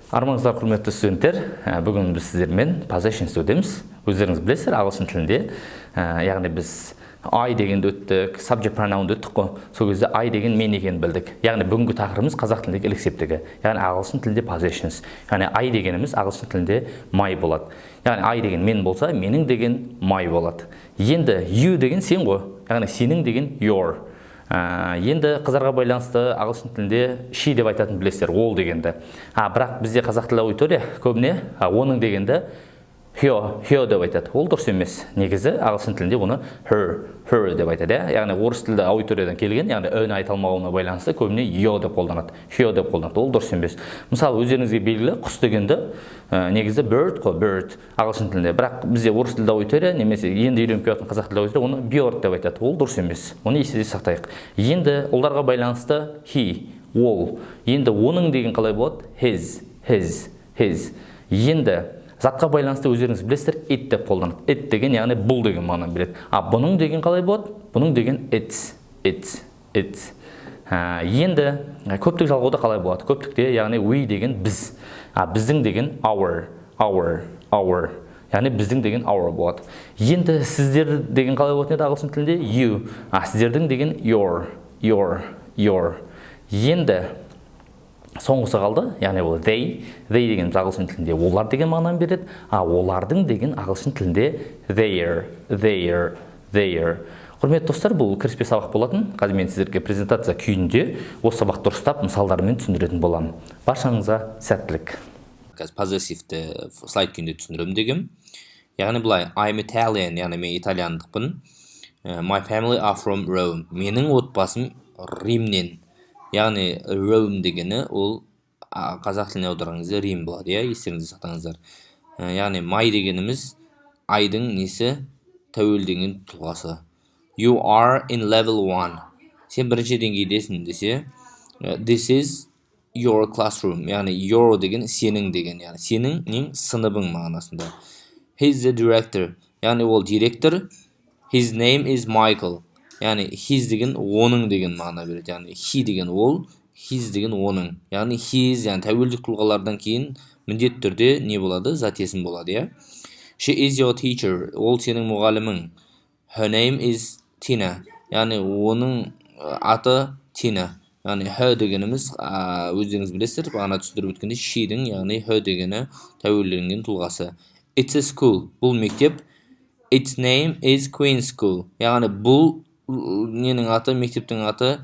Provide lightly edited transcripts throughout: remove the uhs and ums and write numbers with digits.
Армысыздар, құрметті студенттер! Бүгін біз сіздермен possessions өтеміз. Өздеріңіз білесіздер, ағылшын тілінде, яғни біз I дегенді өттік, subject pronoun өттік қой. Сол кезде I деген мен екенін білдік. Яғни бүгінгі тақырыбымыз қазақ тіліндегі ілік септігі, яғни ағылшын тілінде possessions. Яғни I дегеніміз ағылшын тілінде my болады. Яғни I деген мен болса, менің деген my болады. Енді you деген сен ғой, яғни сенің деген your. Енді қыздарға байланысты ағылшын тілінде she деп айтатын, білесіздер, ол дегенді. Бірақ бізде қазақ тілді аудитория көбіне оның дегенді her, her деп айтады. Ол дұрыс емес. Негізі ағылшын тілінде оны her, her деп айтады, иә. Яғни орыс тілді аудиториядан келген, яғни үні айта алмауына байланысты көбіне ё деп қолданады, her деп қолданады. Ол дұрыс емес. Мысалы, өздеріңізге белгілі, құс дегенді, негізі bird қой, bird ағылшын тілінде. Бірақ бізде орыс тілді аудитория немесе енді үйреніп келе жатқан қазақ тілді аудитория оны bird деп айтады. Ол дұрыс емес, оны есте сақтайық. Енді ұлдарға байланысты he, ол. Енді оның деген қалай болады? His, his, his. Енді затқа байланысты, өздеріңіз білесіздер, it деп қолданады. It деген, яғни бұл деген мағынаны береді. А бұның деген қалай болады? Бұның деген its, its, its. Енді көптік жалғауда қалай болады? Көптікте, яғни we деген біз, а біздің деген our, our, our. Яғни біздің деген our болады. Енді сіздер деген қалай болатын еді ағылшын тілінде? You. А сіздердің деген your, your, your. Енді соңғысы қалды, яғни ол they. They деген ағылшын тілінде олар деген мағынаны береді. А олардың деген ағылшын тілінде their, their, their. Құрметті достар, бұл кіріспе сабақ болатын. Қазір мен сіздерге презентация күйінде осы сабақты дұрыстап, мысалдармен түсіндіретін боламын. Баршаңызға сәттілік! Қазір possessive-ті слайд күйінде түсіндіремін дегем. Яғни былай: I'm Italian, яғни мен итальяндықпын. My family are from Rome, менің отбасым Римнен. Яғни Rome дегені ол қазақ тіліне аударған кезде Рим болады, иә, естеріңізде сақтаңыздар. Яғни my дегеніміз I-дың несі? Тәуелденген тұлғасы. You are in level 1, сен бірінші деңгейдесің десе, this is your classroom. Яғни your деген сенің деген, яғни сенің нең? Сыныбың мағынасында. He's the director, яғни ол директор. His name is Michael. Яғни his деген оның деген мағына береді. Яғни he деген ол, his деген оның. Яғни his, яғни тәуелдік тұлғалардан кейін міндетті түрде не болады? Зат есім болады, иә. She is your teacher, ол сенің мұғалімің. Her name is Tina, яғни оның аты Тина. Яғни her дегеніміз, өздеріңіз білесіздер, бағана түсіндіріп өткендей, she-дің, яғни her дегені тәуелденген тұлғасы. It's a school, бұл мектеп. Its name is Queen School, яғни бұл ненің аты? Мектептің аты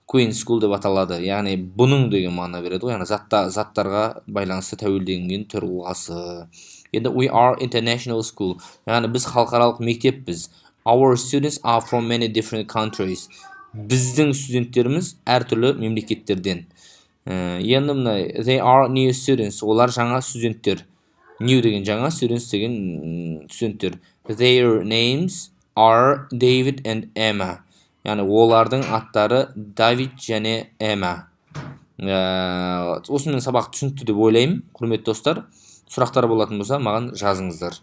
Queen School деп аталады. Яғни бұның деген мағына береді ғой, яғни заттарға байланысты тәуелденген тұлғасы. Енді we are international school, яғни біз халықаралық мектеппіз. Our students are from many different countries, біздің студенттеріміз әртүрлі мемлекеттерден. Енді мына they are new students, олар жаңа студенттер. New деген жаңа, students деген студенттер. Their names are David and Emma, яғни олардың аттары Давид және Эмма. Осымен сабақ түсінікті деп ойлаймын. Құрметті достар, сұрақтар болатын болса, маған жазыңыздар.